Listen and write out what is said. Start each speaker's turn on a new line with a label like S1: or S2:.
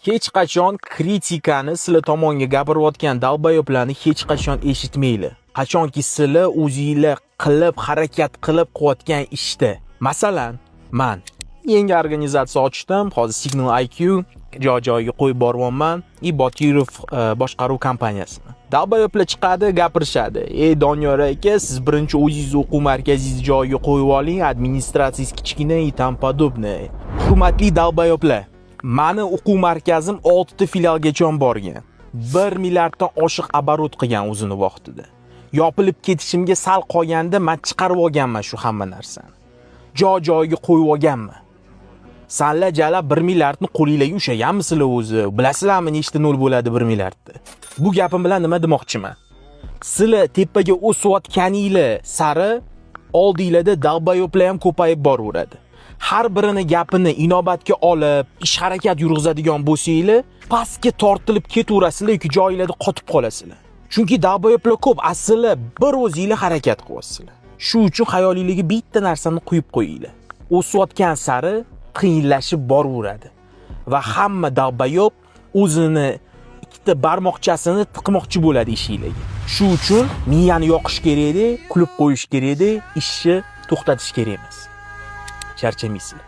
S1: Hech qachon kritikani, sizlar tomonga gapirayotgan долбоёб larni hech qachon eshitmanglar. Qachonki sizlar o'zinglar qilib, harakat qilib qilayotgan ishda. Masalan, man yangi organizatsiya ochdim, hozir Signal IQ joy joyiga qo'yib boryapman и Botirov boshqaruv kompaniyasini. Долбоёб lar chiqadi, gapirishadi. "Ey Doniyor aka, siz birinchi o'zingiz o'quv markazingizni joyiga qo'yib oling, administratsiyangiz kichkina и там подобное." Hurmatli долбоёб lar, mani o'quv markazim 6 ta filialgacha borgan. 1 milliarddan oshiq оборот qilgan o'zini vaqtida. Yopilib ketishimga sal qolganda man chiqarib olganman shu hamma narsani. Joy joyiga qo'yib olganman. Sanlar jalab 1 milliardni qo'linglarga ushlaganmisizlar o'zi? Bilasizlarmi, nechta nol bo'ladi 1 milliardda? Bu gapim bilan nima demoqchiman? Sizlar tepaga o'sayotganinglar sari oldinglarda долбоёб lar ham ko'payib boraveradi. Har birini gapini inobatga olib, ish harakat yurg'izadigan bo'lsanglar, pastga tortilib ketaverasizlar yoki joyinglarda qotib qolasizlar. Chunki долбоёб lar ko'p, aslida bir o'zinglar harakat qilyapsizlar. Shu uchun xayolinglarga bitta narsani quyib qo'yinglar. O'sayotgan sari qiyinlashib boraveradi. Va hamma долбоёб o'zini ikkita barmoqchasini tiqmoqchi bo'ladi ishinglarga. Shu uchun miyani yoqish kerakda, kulib qo'yish kerakda, ishni to'xtatish kerak emas. Charchamaysizlar.